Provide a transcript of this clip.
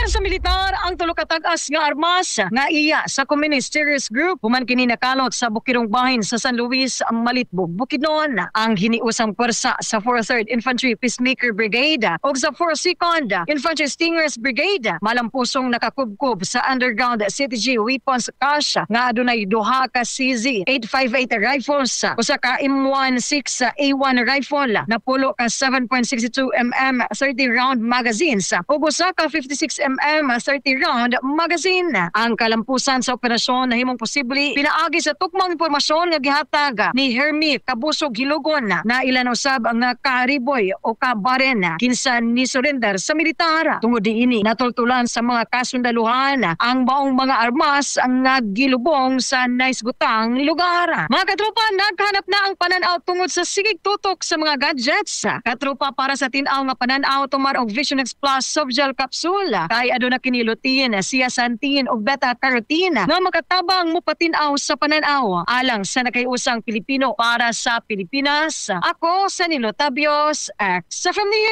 Narecover sa militar ang tulo ka tag-as nga armas nga iya sa Communist Terrorist Group human kini nakalot sa Bukirong Bahin sa San Luis, Malitbog, Bukidnon. Ang hiniusang pwersa sa 4th Infantry Peacemaker Brigade ug sa 4th Infantry Stingers Brigade malampusong nakakubkob sa underground CTG weapons cache nga adunay duha ka CZ 858 rifles, usa ka M16 A1 rifle, napulo ka 7.62 mm 30 round magazines ug usa ka 56 mm 30 round magazine. Ang kalampusan sa operasyon nahimong posible pinaagi sa tukmang impormasyon nga gihatag ni Hermie Kabusog Hilugon na ilan usab ang kariboy o kabaren kinsa ni surrender sa militar. Tungod niini, natultulan sa mga kasundaluhan ang maong mga armas ang nagilubong sa naisgutang lugar. Mga katropa, naghanap na ang pananaw tungod sa sigig tutok sa mga gadgets. Katropa, para sa tin-aw nga pananaw, tumar og Vision X Plus softgel capsule kay aduna kini lutein, zeaxanthin ug beta carotene nga makatabang mopatin-aw sa pananaw. Alang sa nakahiusang Pilipino, para sa Pilipinas, ako sa Nilo Tabios, X FM News.